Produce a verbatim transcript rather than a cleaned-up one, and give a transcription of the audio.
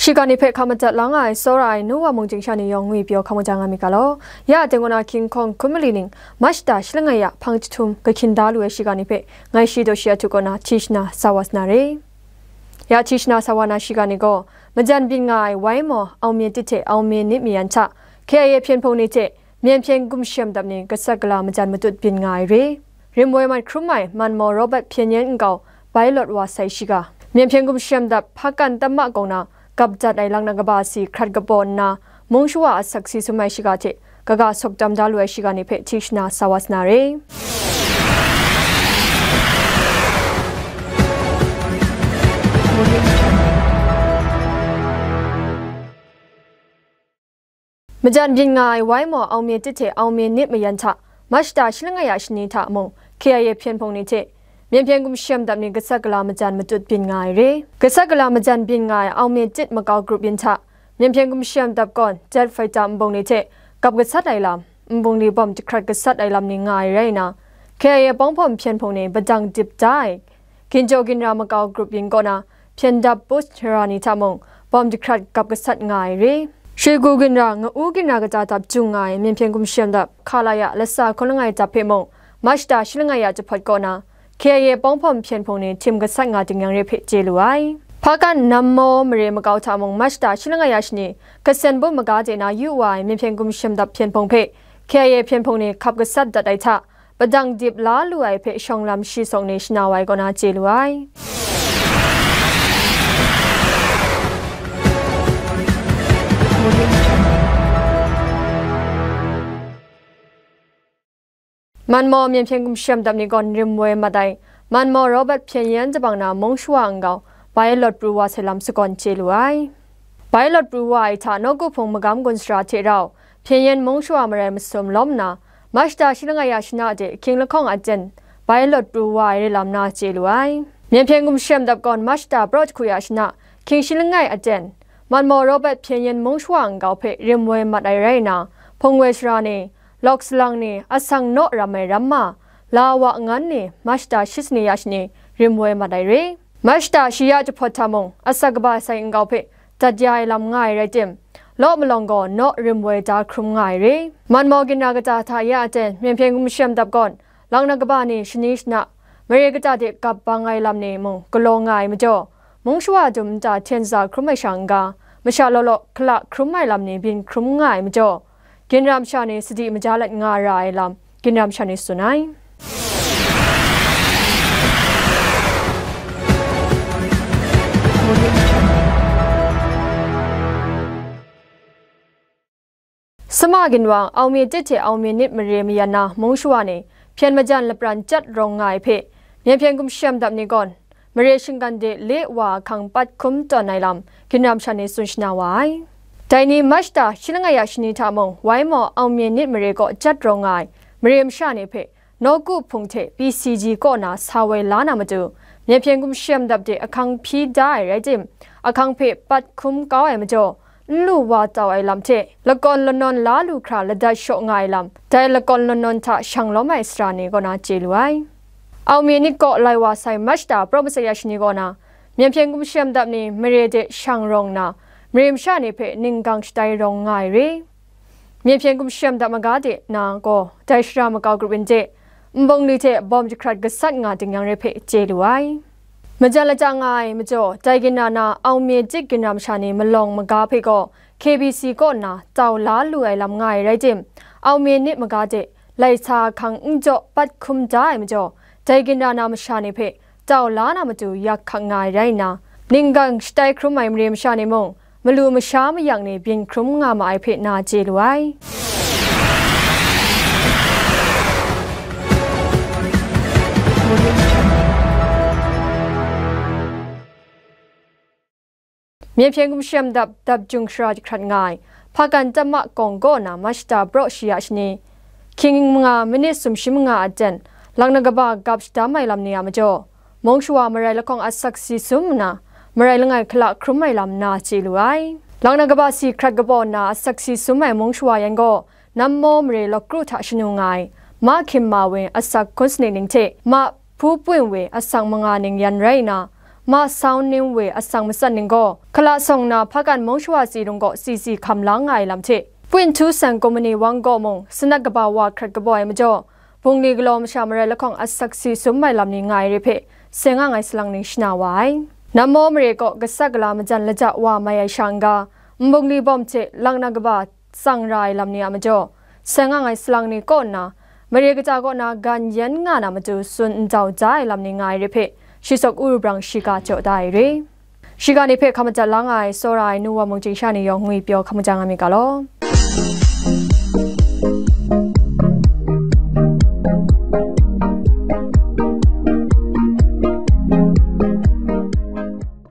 Shiga ni hpe hka madat la nga ai, tsawra ai nu wa mung chyingsha ni yawng ngwi pyaw hkam kaja nga mi ga law. Ya aten kaw na King Kong hkun mali ning, March da shi langai ya hpang jahtum kahkyin da lu ai shiga ni hpe ngai shi daw shi a htu kaw na Tishna Sawas na re. Ya Tishna Sawa na shiga ni gaw, majan byin nga ai Wai Maw, Aung Mye Tit hte Aung Mye Nit mayan hta, K I A hpyen hpung ni hte Myen hpyen gumshem dap ni gasat gala majan matut byin nga ai re. Rim woi mat hkrum ai Man Maw Robert hpyen yen nkau bai lawt wa sai shiga. Myen hpyen gumshem dap hpakan tam ma kawng na gap dat ai lang na kaba si hkrat kabaw nna, mung shawa asak si sum ai shiga hte kaga sawk tam da lu ai shiga ni hpe Tishna Sawas na re. Majan byin nga ai Wai Maw, Aung Mye Tit hte Aung Mye Nit mayan hta, March da shi langai ya shani hta mung, K I A hpyen hpung ni hte Myen hpyen gumshem dap ni gasat gala majan matut byin nga ai re. Gasat gala majan byin nga ai Aung Mye Tit makau grup yin hta, Myen hpyen gumshem dap gawn jet fighter nbung ni hte gap gasat ai lam, nbung ni bawm jahkrat gasat ai lam ni nga ai rai nna, K I A Pawng Hpawm hpyen hpung ni padang dip da ai, Ginjaw ginra makau grup yin kaw na, hpyen dap bus sara ni hta mung, bawm jahkrat gap gasat nga ai re. Shrigu ginra, Nga-u ginra kata dap jung nga ai Myen hpyen gumshem dap, Khalaya lasa hkun langai dap hpe mung, March da shi langai ya jahpawt kaw na, K I A Pawng Hpawm hpyen hpung ni htim gasat nga ding yang re hpe chye lu ai. Hpakan Nam Maw mare makau hta mung, March da shi langai ya shani, Kasen bum maga de na yu wa ai Myen hpyen gumshem dap hpyen hpung hpe, K I A hpyen hpung ni hkap gasat dat ai hta, padang dip la lu ai hpe shawng lam shi sawng ni shana wa ai kaw na chye lu ai. Man Maw Myen hpyen gumshem dap ni gawn rim woi mat ai, Man Maw Robert hpyen yen jabang na mung shawa nkau bai lawt pru wa sai lam sagawn chye lu ai. Bai lawt pru wa ai hta nawku hpung magam gun sara hte rau, hpyen yen mung shawa marai masum lawm nna, March da shi langai ya shana de hkying lahkawng aten bai lawt pru wa ai re lam na chye lu ai. Myen hpyen gumshem dap gawn March da praw jahku ya shana hkying shi langai aten, Man Maw Robert hpyen yen mung shawa nkau hpe rim woi mat ai rai nna, hpung woi sara ni, lawk salang ni, asang naw ram ai ramma, la wa ngan ni, March da shi sani ya shani rim woi mat ai re. March da shi ya jahpawt hta mung, asak kaba sai nkau hpe dat ya ai lam nga ai rai tim, law malawng gaw naw rim woi da hkrum nga ai re. Man Maw ginra kata hta ya aten, Myen hpyen gumshem dap gawn, lang na kaba ni shani shana, mare kata de gap bang ai lam ni mung galaw nga ai majaw, mung shawa dum nta hten za hkrum ai sha n-ga, masha law law hkala hkrum ai lam ni byin hkrum nga ai majaw, ginra masha ni sadi maja lat nga ra ai lam, ginra masha ni tsun ai. Sama ginwang Aung Mye Tit hte Aung Mye Nit mare mayan na mung shawa ni hpyen majan lapran chyat rawng nga ai hpe, Myen hpyen gumshem dap ni gawn, mare shinggan de le wa ahkang pat hkum tawn ai lam, ginra masha ni tsun shana wa ai. Dai ni March da shi langai ya shani hta mung, Wai Maw Aung Mye Nit mare kaw chyat rawng nga ai mare masha ni hpe, nawku hpung hte P C G kaw na sa woi la na matu, Myen hpyen gumshem dap de ahkang hpyi da ai rai tim, ahkang hpe pat hkum kau ai majaw, n lu wa tau ai lam hte, lakawn lanawn la lu hkra ladat shaw nga ai lam, dai lakawn lanawn hta shang lawm ai sara ni kaw na chye lu ai. Aung Mye Nit kaw lai wa sai March da praw masat ya shani kaw na, Myen hpyen gumshem dap ni mare de shang rawng nna, mare masha ni hpe ninggang shatai rawng nga ai re. Myen hpyen gumshem dap maga de na gaw, dai shara makau grup yin de, nbung ni hte bawm jahkrat gasat nga ding yang re hpe chye lu ai. Majan lata nga ai majaw, dai ginra na Aung Mye Tit ginra masha ni malawng maga hpe gaw, K B C kaw nna tau la lu ai lam nga ai rai tim, Aung Mye Nit maga de, lai sa ahkang n jaw pat hkum da ai majaw, dai ginra na masha ni hpe tau la na matu yak hkak nga ai rai nna, ninggang shatai hkrum ai mare masha ni mung, malu masha mayang ni byin hkrum nga ma ai hpe na chye lu ai. Myen hpyen gumshem dap, dap jung shara jahkrat nga ai, Hpakan Tam Ma Kawng kaw na March da praw shi ya shani, hkying manga minit sumshi manga a jen, lang na kaba gap shadam ai lam ni a majaw, mung shawa marai lahkawng asak si sum nna, marai langai hkala hkrum ai lam na chye lu ai. Lang na kaba si hkrat kabaw nna asak si sum ai mung shawa yan gaw, Nam Maw mare lawk kru hta shanu nga ai, Ma Hkim Ma Win asak hkun sanit ning hte, Ma Hpu Pwin We asak manga ning yan rai nna, Ma Sound Ning Wei atsang matsat ning gaw, hkala sawng na Hpakan Mung Shawa Tsi Lung kaw C C hkam lang nga ai lam hte, Pwin Htu San Kumani Wang kaw mung, sanat kaba wa hkrat kaba ai majaw, bungli galaw masha marai lahkawng asak si sum ai lam ni nga ai re hpe, seng ang ai salang ni shana wa ai. Nammaw mare kaw gasat gala majan laja wa mai ai sha n-ga, nbungli bawm hte lang na kaba tsang ra ai lam ni a majaw, seng ang ai salang ni kaw nna, mare kaja kaw na gan yan nga na matu tsun ndau ja ai lam ni nga ai re hpe, shi sawk u brang shiga jaw da ai re. Shiga ni hpe hkam majat la nga ai, tsawra ai nu wa mung chyingsha ni yawng ngwi pyaw hkam majang nga mi ga law.